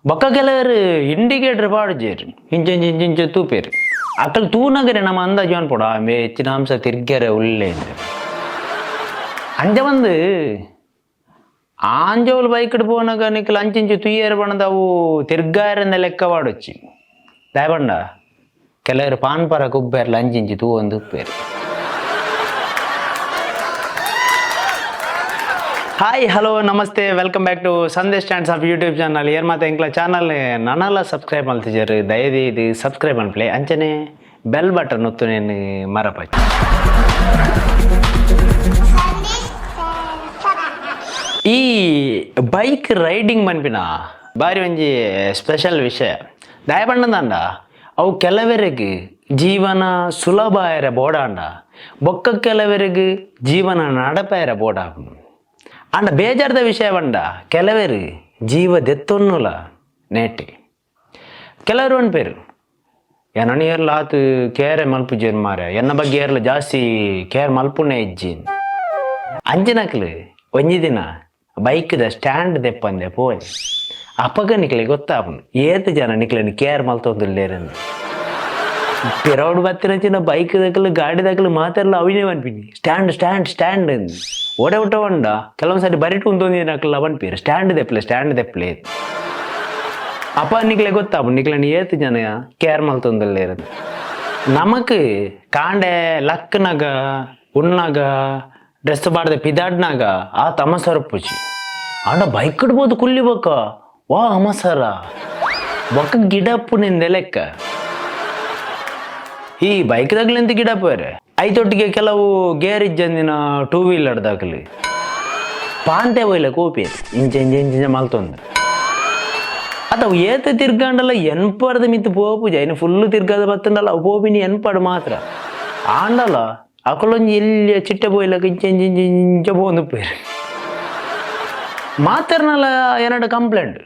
ಬೊಕ್ಕ ಕೆಲವರು ಇಂಡಿಕೇಟರ್ ಪಾಡುಜೆರ್ ಇಂಚ ಇಂಚ ಇಂಚ ಇಂಚ ತೂಪೆರ್. ಅಕಲ್ ತೂನಗರೆ ನಮ್ಮ ಅಂದಾಜು ಅನ್ಪೊಡು ಆ ಹೆಚ್ಚಿನ ಅಂಶ ತಿರ್ಗ್ಯರೆ ಉಲ್ಲೆ. ಅಂಚ ಬಂದು ಆಂಜೋಲ್ ಬೈಕ್ಡ್ ಪೋನಗ ನಿಕಲ್ ಅಂಚಿಂಚು ತುಯ್ಯರ್ ಬಣ್ಣದ ಅವು ತಿರ್ಗಾರಂದ ಲೆಕ್ಕ ವಾಡೊಚ್ಚಿ. ದಾಯೆ ಪಂಡ ಕೆಲವರು ಪಾನ್ ಪರ ಕುಬ್ಬೆರ್ಲ ಅಂಚಿಂಚಿ ತೂವೊಂದು ಉಪ್ಪೇರು. Hi, hello, namaste, welcome back to Sandesh stands of YouTube channel. ಏರ್ ಮಾತ ಎಂಕ್ಲ ಚಾನಲ್ ನನಲ ಸಬ್ಸ್ಕ್ರೈಬ್ ಮಲ್ತಿಜರ್, ದಯದೀದು ಸಬ್ಸ್ಕ್ರೈಬ್ ಅನ್ಪ್ಲೆ, ಅಂಚನೆ ಬೆಲ್ ಬಟನ್ ಒತ್ತು ನೇನು ಮರಪಚ್ಚಿ. ಈ ಬೈಕ್ ರೈಡಿಂಗ್ ಮನ್ಪಿನ ಬಾರಿ ಒಂಜಿ ಸ್ಪೆಷಲ್ ವಿಷಯ. ದಾಯ ಪಂಡಂದಾಂಡ ಅವು ಕೆಲವರಿಗೆ ಜೀವನ ಸುಲಭ ಆಯರೆ ಬೋಡಾಂಡ, ಬೊಕ್ಕ ಕೆಲವರಿಗೆ ಜೀವನ ನಡಪಾಯರೆ ಬೋಡಾಪುಂಡು. ಆಂಡ ಬೇಜಾರ್ದ ವಿಷಯ ಪಂಡ ಕೆಲವರು ಜೀವ ದೆತ್ತೊನ್ನುಲ ನೇಟಿ. ಕೆಲವರು ಪನ್ಪೆರ್ ಎನನ್ ಏರ್ಲ ಆತ್ ಕೇರೆ ಮಲ್ಪುಜೆರ್ ಮಾರೆ, ಎನ್ನ ಬಗ್ಗೆ ಏರ್ಲ ಜಾಸ್ತಿ ಕೇರ್ ಮಲ್ಪುನೇ ಇಜ್ಜಿ. ಅಂಚಿನಕ್ಲು ಒಂಜಿ ದಿನ ಬೈಕ್ದ ಸ್ಟ್ಯಾಂಡ್ ದೆಪ್ಪಂದೆ ಪೋಯೆ, ಅಪಗ ನಿಕ್ಲೆ ಗೊತ್ತಾಪುಂಡು ಏತ್ ಜನ ನಿಕ್ಲೆನ್ ಕೇರ್ ಮಲ್ತೊಂದುಲ್ಲೆರಂದ್. ಪಿರವುಡು ಬತ್ತಿನಂಚಿನ ಬೈಕ್ ದಕಲು ಗಾಡಿ ದಕಲು ಮಾತೆರ್ಲ ಅವಿನೇ ಪನ್ಪಿನಿ, stand stand stand. ಓಡೆ ಉಟ್ಟ ಪಂಡ ಕೆಲವೊಂದು ಸಾರಿ ಬರಿಟ್ ಉಂತೊಂದಿನಕಲ್ಲ ಪನ್ಪೆರ್, ಸ್ಟ್ಯಾಂಡ್ ದೆಪ್ಲೆ, ಸ್ಟ್ಯಾಂಡ್ ದೆಪ್ಲೆ. ಅಪ್ಪ ನಿಕ್ಲೆ ಗೊತ್ತಾಪುಂಡು ನಿಕ್ಲೆನ್ ಏತ್ ಜನ ಕೇರ್ ಮಲ್ತೊಂದುಲ್ಲೆರಂದ್. ನಮಕ್ ಕಾಂಡೆ ಲಕ್ನಗ ಉಣ್ಣಾಗ ಡ್ರೆಸ್ ಪಾಡ್ದ್ ಪಿದಾಡ್ನಾಗ ಆ ತಮಸರ ಉಪ್ಪುಜಿ. ಆಂಡ ಬೈಕ್ ಪೋದು ಕುಲ್ಲಿ ಬೊಕ್ಕ ವಾ ಅಮಸರ, ಬೊಕ್ಕ ಗಿಡಪ್ಪುನೆಂದೆ ಲೆಕ್ಕ. ಈ ಬೈಕ್ ದಗ್ಲೆಂತ ಗಿಡಪ್ಪುವೆರೆ, ಐತೊಟ್ಟಿಗೆ ಕೆಲವು ಗೇರ್ ಇಜ್ಜಂದಿನ ಟೂ ವೀಲರ್ ದಕಲು ಪಾಂತೆ ಪೋಯಿಲ ಕೋಪಿ ಇಂಚ ಇಂಚ ಇಂಚ ಇಂಚ ಮಲ್ತೊಂದು. ಅತ್ತ ಅವು ಏತ್ ತಿರ್ಗಾಂಡಲ ಎನ್ಪರ್ದ ಮಿತ್ತ್ ಪೋಪುಜಿ. ಐನ್ ಫುಲ್ ತಿರ್ಗಾದ ಬತ್ತಂಡಲ ಅವು ಪೋಪಿನಿ ಎನ್ಪಡ್ ಮಾತ್ರ. ಆಂಡಲ ಅಕುಲೊಂಜಿ ಎಲ್ಯ ಚಿಟ್ಟೆ ಪೋಯಿಲಕ ಇಂಚ ಇಂಚ ಇಂಚ ಇಂಚ ಪೋವೊಂದುಪ್ಪೆರ್. ಮಾತೆರ್ನಲ ಎನಡ ಕಂಪ್ಲೇಂಟ್,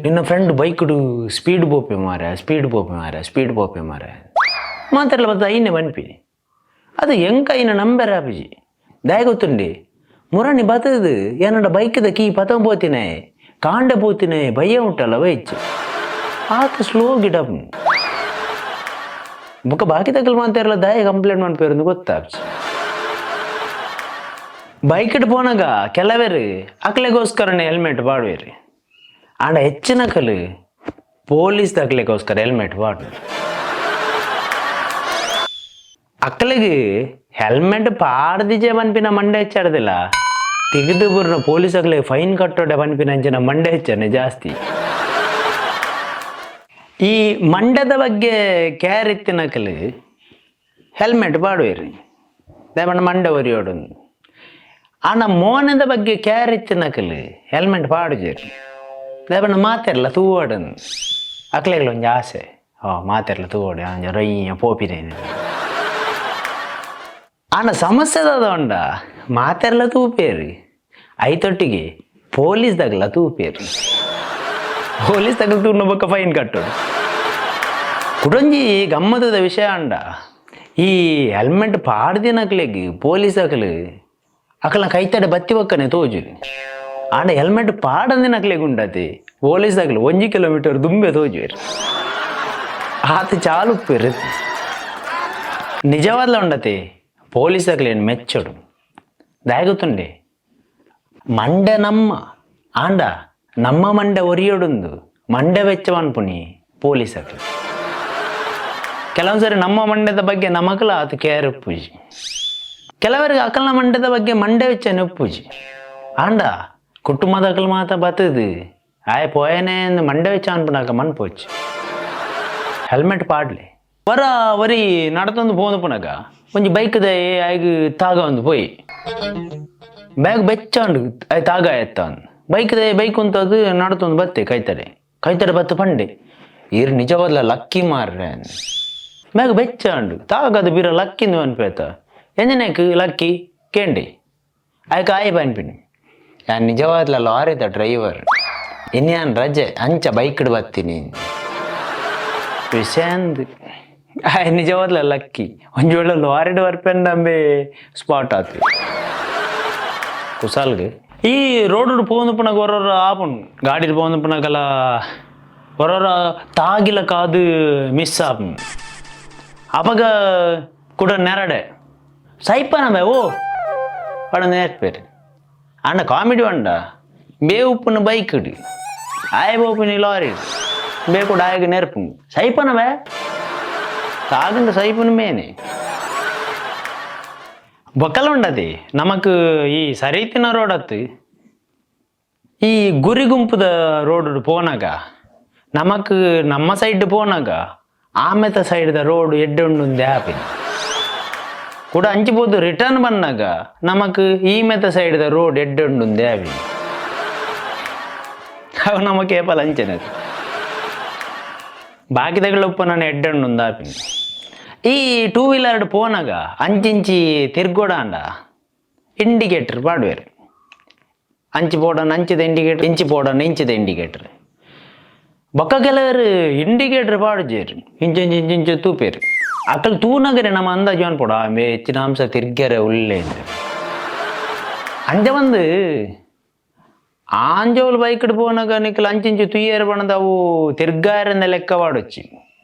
ನಿನ್ನ ಫ್ರೆಂಡ್ ಬೈಕ್ಡು ಸ್ಪೀಡ್ ಪೋಪೆ ಮಾರೆ, ಸ್ಪೀಡ್ ಪೋಪೆ ಮಾರೆ, ಸ್ಪೀಡ್ ಪೋಪೆ ಮಾರೆ. ಮಾತೆರ್ಲ ಬತ್ತ ಐನೆ ಪನ್ಪಿನಿ. ಅದು ಎಂಕ ಐನ ನಂಬೆರೆ ಆಪುಜಿ. ದಾಯೆ ಗೊತ್ತುಂಡಿ? ಮುರಣಿ ಬತ್ತದು ಏನಡ ಬೈಕ್ದ ಕೀ ಪತೊಂದು ಪೋತಿನೆ, ಕಾಂಡೆ ಪೋತಿನೆ, ಬಯ್ಯ ಉಂಟಲ್ಲ ಬೈಚ್ ಆತ ಸ್ಲೋ ಗಿಡಪ್. ಬೊಕ್ಕ ಬಾಕಿ ತಕಲ್ ಮಾತೆರ್ಲ ದಾಯೆ ಕಂಪ್ಲೇಂಟ್ ಮನ್ಪೆರಂದು ಗೊತ್ತಾಪ್ಜಿ. ಬೈಕ್ಡ್ ಪೋನಗ ಕೆಲವೆರ್ ಅಕ್ಲೆಗೋಸ್ಕರನೇ ಹೆಲ್ಮೆಟ್ ಪಾಡುವೆರ್. ಆಂಡ ಹೆಚ್ಚಿನಕಲು ಪೊಲೀಸ್ ದಕ್ಲೆಗೋಸ್ಕರ ಹೆಲ್ಮೆಟ್ ಪಾಡು. ಅಕ್ಲೆಗ್ ಹೆಲ್ಮೆಟ್ ಪಾಡ್ದಿಜೆ ಪನ್ಪಿನ ಮಂಡೆ ಹೆಚ್ಚಾಡ್ದಿಲ್ಲ, ತಿಗದು ಬುರ್ನ ಪೊಲೀಸ್ ಅಕ್ಲೆಗ್ ಫೈನ್ ಕಟ್ಟೋಡೆ ಪನ್ಪಿನ ಅಂಚಿನ ಮಂಡೆ ಹೆಚ್ಚನೆ ಜಾಸ್ತಿ. ಈ ಮಂಡೆದ ಬಗ್ಗೆ ಕೇರ್ ಇತ್ತಿನಕಲು ಹೆಲ್ಮೆಟ್ ಪಾಡುವೆರ್, ದಾಯೆ ಮಂಡೆ ಒರಿಯೋಡು. ಆಂಡ ಮೋನೆದ ಬಗ್ಗೆ ಕೇರ್ ಇತ್ತಿನಕಲು ಹೆಲ್ಮೆಟ್ ಪಾಡುಜೆರ್. ದಾಯೆ ಮಾತೆರ್ಲ ತೂವೊಡು, ಅಕ್ಲೆಗ್ಲ ಒಂಜಿ ಆಸೆ, ಓ ಮಾತೆರ್ಲ ತೂವೊಡು ಒಂಜಿ ರೊಯ್ಯ ಪೋಪಿನೇನು. ಆಂಡ ಸಮಸ್ಯೆ ದಾದ ಉಂಡ, ಮಾತೆರ್ಲ ತೂಪೇರು, ಐತೊಟ್ಟಿಗೆ ಪೊಲೀಸ್ ದಗಲ ತೂಪೇರು. ಪೊಲೀಸ್ ದಗಲ ತೂನ ಬೊಕ್ಕ ಫೈನ್ ಕಟ್ಟೋಡು. ಕುಡೊಂಜಿ ಗಮ್ಮತ್ತದ ವಿಷಯ ಅಂಡ, ಈ ಹೆಲ್ಮೆಟ್ ಪಾಡ್ದಿನಕ್ಲೆಗ್ ಪೊಲೀಸ್ ಅಕಲು ಅಕಲ್ನ ಕೈತಡೆ ಬತ್ತಿ ಬೊಕ್ಕನೆ ತೋಜುದು. ಆಂಡ ಹೆಲ್ಮೆಟ್ ಪಾಡಂದಿನಕ್ಲೆಗ್ ಉಂಡತೆ, ಪೊಲೀಸ್ ಅಕಲು 1 ಕಿಲೋಮೀಟರ್ ದುಂಬೆ ತೋಜುವೆರ್, ಆತ ಚಾಲುಪ್ಪೆರ್. ನಿಜವಾದ್ಲ ಉಂಡತೆ ಪೊಲೀಸ್ ಅಕ್ಲೇನ್ ಮೆಚ್ಚೊಡು. ದಾಯೆ ಗೊತ್ತುಂಡೆ? ಮಂಡೆ ನಮ್ಮ, ಆಂಡ ನಮ್ಮ ಮಂಡೆ ಒರಿಯೊಡುಂದು ಮಂಡೆ ವೆಚ್ಚ ಮನ್ಪುನಿ ಪೊಲೀಸ್ ಅಕ್ಲು. ಕೆಲವೊಂದು ಸರಿ ನಮ್ಮ ಮಂಡೆದ ಬಗ್ಗೆ ನಮಕ್ಲ ಆತ ಕೇರ್ ಉಪ್ಪುಜಿ. ಕೆಲವರಿಗೆ ಅಕಲ್ನ ಮಂಡೆದ ಬಗ್ಗೆ ಮಂಡೆ ವೆಚ್ಚನೆ ಉಪ್ಪುಜಿ. ಆಂಡ ಕುಟುಂಬದಕಲ್ ಮಾತ ಬತ್ತದು ಆಯ್ ಪೋಯನೆ ಮಂಡೆ ವೆಚ್ಚ ಅನ್ಪುನಾಕ ಮನ್ಪೊಚ್ಚಿ, ಹೆಲ್ಮೆಟ್ ಪಾಡ್ಲೆ. ವರ ಒರಿ ನಡತೊಂದು ಪೋಂದು ಪುನಗ ಒಂಜಿ ಬೈಕ್ದ ಆಯ್ಗ್ ತಾಗ ಒಂದು ಪೋಯಿ ಬ್ಯಾಗ್ ಬೆಚ್ಚಾಂಡು. ಆಯ್ ತಾಗ ಎತ್ತ ಬೈಕ್ದ ಬೈಕ್ ಉಂತದು ನಡತೊಂದು ಬತ್ತೆ ಕೈತಡೆ ಕೈತಡೆ ಬತ್ತು ಪಂಡೆ, ಈರ್ ನಿಜವಾದ್ಲ ಲಕ್ಕಿ ಮಾರ್ರೆ. ಬ್ಯಾಗ್ ಬೆಚ್ಚಾಂಡು, ತಾಗದು ಬೀರ ಲಕ್ಕಿಂದು ಅನ್ಪೇತ. ಎಂಜನೇಕ್ ಲಕ್ಕಿ ಕೇಂಡಿ. ಆಯ್ಕ ಆಯ್ ಪನ್ಪಿನಿ, ಯಾನ್ ನಿಜವಾದ್ಲ ಲಾರಿದ ಡ್ರೈವರ್, ಇನ್ಯಾನ್ ರಜೆ ಅಂಚ ಬೈಕ್ಡ್ ಬತ್ತೀನಿ. ವಿಷಯ ಅಂದ್ ಆಯ್ ನಿಜವಾದ್ಲ ಲಕ್ಕಿ. ಒಂಜಿ ವೇಳೆ ಲಾರಿಡ್ ಬರ್ಪೆಂಡಂಬೆ ಸ್ಪಾಟ್ ಆತು ಕುಸಾಲ್ಗ್. ಈ ರೋಡ್ ಪೋಂದು ಪುನಗ ಹೊರ ಆಪುಂಡು, ಗಾಡಿ ಪೋಂದು ಪುನಗಲ ಹೊರರ ತಾಗಿಲ ಕಾದು ಮಿಸ್ ಆಪು ಅಪಗ ಕುಡ ನೆರಡೆ ಸೈಪನ ಓ ಪಡ ನೇರ್ಪೇರು ಅಣ್ಣ ಕಾಮಿಡಿ ಉಂಡ ಬೇ ಉಪ್ಪುನ ಬೈಕ್ ಇಡು ಆಯ ಬೋಪಿನ ಲಾರಿ ಬೇ ಕೂಡ ಆಯಗ ನೆರ್ಪು ಸೈಪನ ಬೇ ತಾಗಂಡ ಸೈಪನ ಮೇನೆ ಬೊಕ್ಕಲ ಉಂಡತಿ ನಮಕ್ ಈ ಸರೀತಿನ ರೋಡ್ ಅತ್ತು ಈ ಗುರಿ ಗುಂಪುದ ರೋಡ್ ಪೋನಾಗ ನಮಕ್ ನಮ್ಮ ಸೈಡ್ ಪೋನಾಗ ಆಮೆತ ಸೈಡ್ದ ರೋಡ್ ಎಡ್ಡೆ ಉಂಡು ಆಪಿನ ಕೂಡ ಅಂಚಿಬೋದು ರಿಟರ್ನ್ ಬಂದಾಗ ನಮಕ್ ಈ ಮೆತ ಸೈಡ್ದ ರೋಡ್ ಎಡ್ಡೆ ಉಂಡು ಆಪಿನ ಅವು ನಮಕ್ ಏಪಲ್ ಅಂಚನೆ ಬಾಕಿದಗಳ ಉಪ್ಪ ನಾನು ಎಡ್ಡೆ ಉಂಡು ಆಪಿನ. ಈ ಟೂ ವೀಲರ್ ಪೋನಾಗ ಅಂಚಿಂಚಿ ತಿರ್ಗೋಡ ಅಂಡ ಇಂಡಿಕೇಟರ್ ಪಾಡುವೆರ್. ಅಂಚಿ ಪೋಡನ್ ಅಂಚಿದ ಇಂಡಿಕೇಟರ್, ಇಂಚಿ ಪೋಡನ್ ಇಂಚಿದ ಇಂಡಿಕೇಟರ್. ಬೊಕ್ಕ ಕೆಲವರು ಇಂಡಿಕೇಟರ್ ಪಾಡುಜೆರ್, ಇಂಚ ಇಂಚ ಇಂಚ ಇಂಚ ತೂಪೇರು. ಅಕಲ್ ತೂನಗರೆ ನಮ್ಮ ಅಂದಾಜು ಅನ್ಪೋಡು ಆಮೆ ಹೆಚ್ಚಿನ ಅಂಶ ತಿರ್ಗ್ಯರೆ ಉಲ್ಲೆ. ಅಂಚ ಬಂದು ಆಂಜೋಲ್ ಬೈಕ್ಡ್ ಪೋನಾಗ ನಿಕ್ಲ್ ಅಂಚಿಂಚಿ ತುಯ್ಯರೆ ಪಂಡ ಅವು ತಿರ್ಗಾರೆಂದ ಲೆಕ್ಕ ವಾಡೊಚ್ಚಿ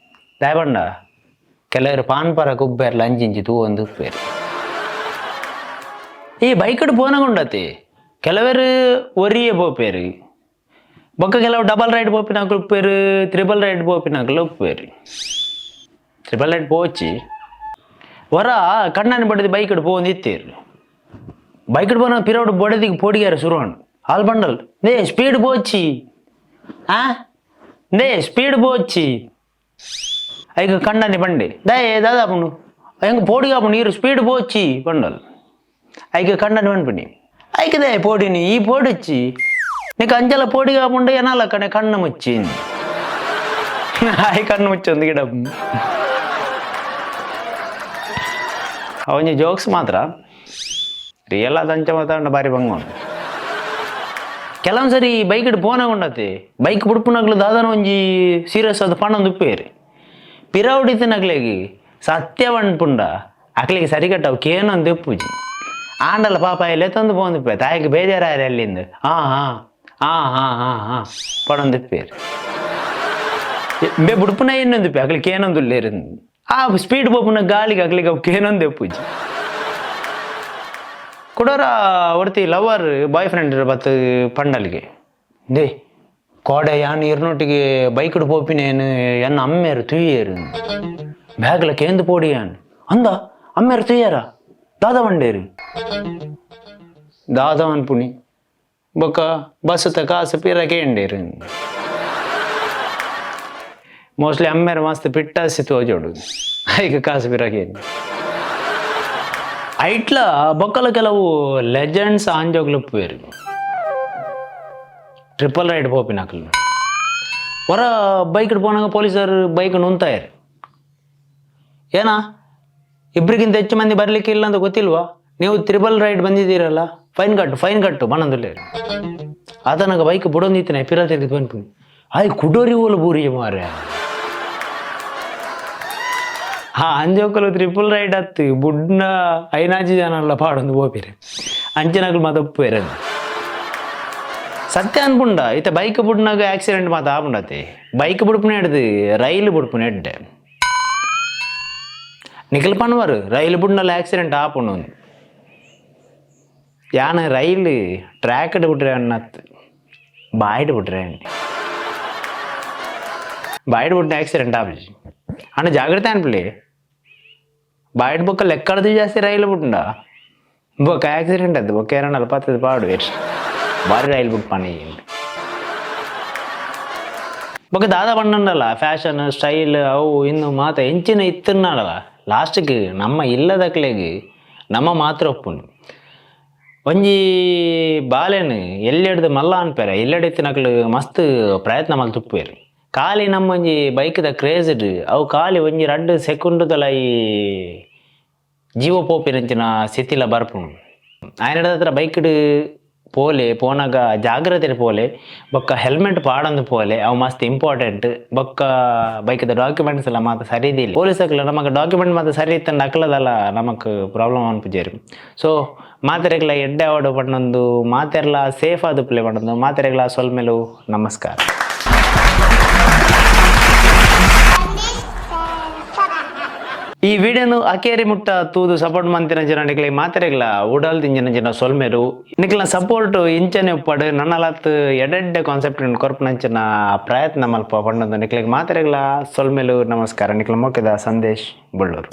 ದಾಯೆ ಪಂಡ ಕೆಲವರು ಪಾನ್ ಪರ ಕುಬ್ಬೇರ್ಲ ಅಂಚಿಂಚಿ ತೂವೊಂದು ಉಪ್ಪೇರು. ಈ ಬೈಕ್ಡ್ ಪೋನಾಗ ಉಂಡತಿ ಕೆಲವರು ಒರಿಯೇ ಪೋಪೇರು, ಬೊಕ್ಕ ಕೆಲವು ಡಬಲ್ ರೈಡ್ ಪೋಪಿನಕುಲು ಉಪ್ಪೇರು, ತ್ರಿಬಲ್ ರೈಡ್ ಪೋಪಿನಕುಲು ಉಪ್ಪೇರು. ತ್ರಿಬಲ್ ರೈಡ್ ಪೋಚಿ ವರ ಕಣ್ಣನಿ ಬಡದಿ ಬೈಕ್ಡ್ ಪೋವೊಂದು ಇತ್ತೇರು. ಬೈಕ್ಡ್ ಪೋನ ಪಿರೋಡು ಬಡದಿಗೆ ಪೋಡಿಗಾರ ಶುರುವಾಂಡ್. ಆಲ್ ಬಂಡಲ್ ನೇ ಸ್ಪೀಡ್ ಪೋಚಿ, ಆ ನೇ ಸ್ಪೀಡ್ ಪೋಚಿ. ಐಕ ಕಣ್ಣನಿ ಬಂಡೆ ದಯೆ ದಾದಾ ಪುಂಡು ಹೆಂಗೆ ಪೋಡಿಗಾಪುಂಡು ನೀರು ಸ್ಪೀಡ್ ಪೋಚಿ ಬಂಡಲ್. ಐಕ ಕಣ್ಣನಿ ಪನ್ಪಿನಿ ಐಕದೆ ಪೋಡಿನಿ ಈ ಪೋಡಿಚ್ಚಿ ನೀಕು ಅಂಚಲ ಪೋಡಿಗಾಪುಂಡು ಎನಲ ಕಣೆ ಕಣ್ಣು ಮುಚ್ಚಿ. ಆಯ್ ಕಣ್ಣು ಮುಚ್ಚೊಂದು ಗಿಡ. ಅವನಿ ಜೋಕ್ಸ್ ಮಾತ್ರ, ರಿಯಲ್ ಆದ ಅಂಚ ಮಾತಾಡ ಬಾರಿ ಬಂಗ. ಕೆಲವೊಂದು ಸರಿ ಬೈಕ್ ಪೋನಾಗ ಉಂಡತಿ ಬೈಕ್ ಬುಡ್ಪುನಗ್ಲು ದಾದನ ಒಂಜಿ ಸೀರಿಯಸ್ ಅದು ಪಣೊಂದು ಉಪ್ಪೇರಿ. ಪಿರವುಡಿತಿನಕ್ಲೆಗ್ ಸತ್ಯ ಪನ್ಪುಂಡ ಅಕ್ಲೆಗ್ ಸರಿಕಟ್ಟ ಅವು ಕೇನೊಂದು ಉಪ್ಪುಜಿ. ಆಂಡಲ ಪಾಪ ಲೆತ್ತೊಂದು ಪೋಂದುಪ್ಪೆ ತಾಯಿಗೆ ಬೇಜಾರಾಯರೆ ಅಲ್ಲಿಂದ ಆ ಹಾ ಆ ಹಾ ಹಾ ಹಾ ಪಣೊಂದಿಪ್ಪೇರು. ಬೇ ಬುಡ್ಪುನ ಇನ್ನೊಂದಿಪ್ಪೆ ಅಕ್ಲೆಗ್ ಕೇನೊಂದುಲ್ಲೇರು. ಆ ಸ್ಪೀಡ್ ಪೋಪುನ ಗಾಳಿಗೆ ಅಕ್ಲೆಗ್ ಅವು ಕೇನೊಂದು ಉಪ್ಪುಜಿ. ಕುಡೋರ ಒರ್ತಿ lover boy friend ಬತ್ತು ಪಂಡಲ್ಗೆ they ಕೋಡೆ ಯಾನ್ ಇರ್ನೊಟ್ಟಿಗೆ ಬೈಕ್ಡ್ ಪೋಪಿನೇನು ಎನ್ನ ಅಮ್ಮೇರು ತುಯ್ಯೇರು ಬ್ಯಾಗ್ಲ ಕೇಂದು ಪೋಡಿ ಯಾನ್ ಅಂದ. ಅಮ್ಮೇರು ತುಯ್ಯಾರ ದಾದ ಬಂಡೇರು ದಾದ ಅನ್ಪುಣಿ ಬೊಕ್ಕ ಬಸ್ಸುತ್ತ ಕಾಸು ಪೀರ ಕೇಂಡೇರು. ಮೋಸ್ಟ್ಲಿ ಅಮ್ಮೇರು ಮಸ್ತ್ ಪಿಟ್ಟಾಸಿ ತೋಜೋಡು ಈಗ ಕಾಸು ಪೀರ ಕೇಂಡು. ಐಟ್ಲ ಬೊಕ್ಕಲ ಕೆಲವು ಲೆಜೆಂಡ್ಸ್ ಆಂಜೋಗ್ಲು ಉಪ್ಪುವೆರು ಟ್ರಿಪಲ್ ರೈಡ್ ಪೋಪಿನಕುಲು. ಹೊರ ಬೈಕ್ ಪೋನಾಗ ಪೊಲೀಸರು ಬೈಕ್ ನುಂತಾಯರು. ಏನಾ ಇಬ್ಬರಿಗಿಂತ ಹೆಚ್ಚು ಮಂದಿ ಬರಲಿಕ್ಕೆ ಇಲ್ಲ ಅಂತ ಗೊತ್ತಿಲ್ವಾ? ನೀವು ತ್ರಿಬಲ್ ರೈಡ್ ಬಂದಿದ್ದೀರಲ್ಲ, ಫೈನ್ ಕಟ್ಟು ಫೈನ್ ಕಟ್ಟು ಬಣ್ಣಂದುಲ್ಲೇರು. ಆತನಾಗ ಬೈಕ್ ಬುಡೊಂದಿತ್ತನೆ ಪಿರ ತಿರುಗಿ ಬಂದ್ಪುನಿ ಆಯ್ ಕುಡೋರಿ ಓಲು ಬೂರಿ ಮಾರೆ. ಹಾ ಅಂಜೋಕಲು ತ್ರಿಪಲ್ ರೈಡ್ ಹತ್ತು ಬುಡ್ನ ಐನಾಜಿ ಜನ ಅಲ್ಲ ಪಾಡೊಂದು ಪೋಪಿರೆ ಅಂಚಿನಕಲು ಮಾತ ಉಪ್ಪುವೆರ್. ಸತ್ಯ ಅನ್ಪುಂಡ ಇತ್ತ ಬೈಕ್ ಬುಡ್ನಾಗ ಆಕ್ಸಿಡೆಂಟ್ ಮಾತ ಆಪುಂಡತೆ. ಬೈಕ್ ಬುಡ್ಪುನ ಹಿಡ್ದು ರೈಲು ಬುಡ್ಪುನ ಎಡ್ಡೆ. ನಿಖಲ್ ಪನ್ವರು ರೈಲು ಬುಡ್ನಲ್ಲಿ ಆಕ್ಸಿಡೆಂಟ್ ಆಪುಂಡು. ಯಾನ ರೈಲು ಟ್ರ್ಯಾಕ್ಡ್ ಬಿಟ್ರೆ ಅನ್ನತ್ ಬಾಯ್ಡ್ ಬಿಟ್ರೆ ಬಾಯ್ಡ್ ಬಿಟ್ರೆ ಆಕ್ಸಿಡೆಂಟ್ ಆಪುಜಿ ಅಣ್ಣ, ಜಾಗ್ರತೆ ಅನ್ಪಲಿ. ಬಾಯ್ಡ್ ಬೊಕ್ಕ ಲೆಕ್ಕಡ್ದು ಜಾಸ್ತಿ ರೈಲು ಬುಡ್ಂಡ ಬೊಕ್ಕ ಆಕ್ಸಿಡೆಂಟ್ ಅದು ಬೊಕ್ಕ ಏರಣ್ಣಲ್ಲ ಪತ್ತದ ಪಾಡು ಬಾರಿ ರೈಲು ಬುಟ್ ಪನಿ. ಬೊಕ್ಕ ದಾದ ಪಣ್ಣಂಡಲ್ಲ ಫ್ಯಾಷನ್ ಸ್ಟೈಲ್ ಅವು ಇನ್ನು ಮಾತ ಎಂಚಿನ ಇತ್ತಿನಾಡಲ್ಲ ಲಾಸ್ಟ್ಗೆ ನಮ್ಮ ಇಲ್ಲದಕ್ಲೆಗ್ ನಮ್ಮ ಮಾತ್ರ ಒಪ್ಪುಂಡು. ಒಂಜಿ ಬಾಲೆನ್ ಎಲ್ಲೆಡ್ದು ಮಲ್ಲ ಅನ್ಪೇರೆ ಇಲ್ಲಡಿತ್ತಿನಕ್ಲು ಮಸ್ತ್ ಪ್ರಯತ್ನ ಮಲ್ತುಪ್ಪುವೆರ್. ಖಾಲಿ ನಮ್ಮ ಒಂಜಿ ಬೈಕ್ದ ಕ್ರೇಜ್ಡ್ ಅವು ಖಾಲಿ ಒಂಜಿ ರಡ್ಡ್ ಸೆಕೆಂಡುದಲ ಈ ಜೀವ ಪೋಪಿನಂಚಿನ ಸ್ಥಿತಿಲ ಬರ್ಪುಂಡು. ಆಯನದ ಹತ್ರ ಬೈಕ್ಡ್ ಪೋಲೆ ಪೋನಾಗ ಜಾಗ್ರತೆ ಪೋಲೆ, ಬೊಕ್ಕ ಹೆಲ್ಮೆಟ್ ಪಾಡೊಂದು ಪೋಲೆ, ಅವು ಮಸ್ತ್ ಇಂಪಾರ್ಟೆಂಟ್. ಬೊಕ್ಕ ಬೈಕ್ದ ಡಾಕ್ಯುಮೆಂಟ್ಸ್ ಎಲ್ಲ ಮಾತ ಸರಿ ಇದಿಲ್ಲ. ಪೊಲೀಸ್ ಅಕ್ಲ ನಮಕ್ ಡಾಕ್ಯುಮೆಂಟ್ ಮಾತ ಸರಿ ಇತ್ತಂಡ ಅಕ್ಲದಲ್ಲ ನಮಕ್ ಪ್ರಾಬ್ಲಮ್ ಅನ್ಪುಜೆರ್. ಸೊ ಮಾತೆರೆಗ್ಲ ಎಡ್ಡೆ ಆವಡ್ ಪಂಡೊಂದು, ಮಾತೆರ್ಲ ಸೇಫ್ ಆದ್ ಉಪ್ಪುಲೆ ಪಂಡೊಂದು, ಮಾತೆರೆಗ್ಲ ಸೊಲ್ಮೆಲು, ನಮಸ್ಕಾರ. ಈ ವಿಡಿಯೋನು ಅಕೇರಿ ಮುಟ್ಟ ತೂದು ಸಪೋರ್ಟ್ ಮಂತಿನ ಜನ ನಿಕ್ಲೆ ಮಾತೆರೆಗ್ಲ ಉಡಲ್ ದಿಂಜಿನ ಜನ ಸೊಲ್ಮೆರು. ನಿಕ್ಲ ಸಪೋರ್ಟ್ ಇಂಚನೆ ಉಪ್ಪಡು, ನನ್ನಲಾತ್ ಎಡೆಡ್ಡೆ ಕಾನ್ಸೆಪ್ಟ್ ಕೊರ್ಪುನಂಚಿನ ಪ್ರಯತ್ನ ಮಲ್ಪ ಪಂಡೊಂದು ನಿಕ್ಲೆಗ್ ಮಾತೆರೆಗ್ಲ ಸೊಲ್ಮೆಲು. ನಮಸ್ಕಾರ. ನಿಕ್ಲ ಮೋಕೆದ ಸಂದೇಶ್ ಬಳ್ಳೂರು.